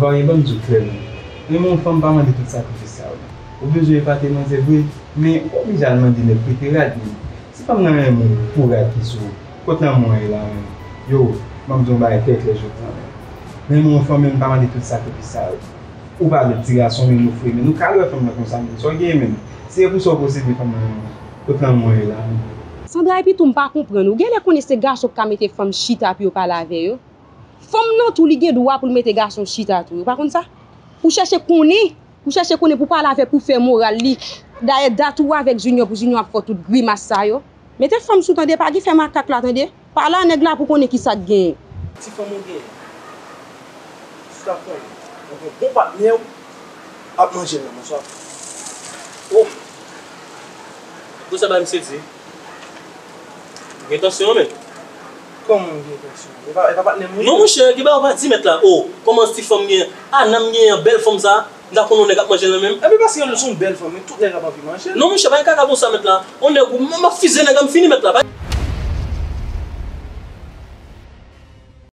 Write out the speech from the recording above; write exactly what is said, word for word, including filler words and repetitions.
Parye, ban m di w klè, non. Renmen yon fanm pa mande tout sakrifis sa yo, non. Ou bezwen epate manzè vre, men ou pa oblije al mande nèg prete rad, men si fanm nan renmen w pou rad ki sou ou, kot lanmou an ye la menm? Yo, ban m di w yon bagay trè klè jodi a menm. Renmen yon fanm, men pa mande tout sakrifis sa yo. Ou pa lòt ti gason, men nou fre, men nou ka lwe fanm nan konsa, men sa w gen, men si se pou sa w posede fanm nan, kot lanmou an ye la menm? Sandra, epi tou, m pa konprann ou. Genlè konnen se gason k ka mete fanm chita pou yo pale avè yo. Fanm nan tou, li gen dwa pou l mete gason chita tou. Ou pa konn sa? Pou chèche konnen, pou chèche konnen, pou pale avè l, pou fè moral li. Dayè, dat ou avèk Junior, pou Junior ap fè w tout grimas sa yo. Mete fanm sou, tande, pa gen fè makak la, tande. Pale a nèg la pou konnen kisa k genyen. Ti fanm ou genyen. Jis ap konnen. Ou gen bon patnè w ap manje l nan, bonswa. Oh! Pou sa ba m sezi. Ou gen tansyon, men. Kòman m gen tansyon? E pa, e pa patnè m ou ye? Non, monchè, ki ba ou pa di mèt la? Oh, kòman ti fanm gen, a, nanm gen an bèl fanm sa, m ta konn yon nèg ap manje l nan men m. Epi paske l se yon bèl fanm, men tout nèg ap anvi manje l. Non, monchè, pa gen kaka konsa, mèt la. On nèg ou, m ap fize nèg la, m fini, mèt la. Pa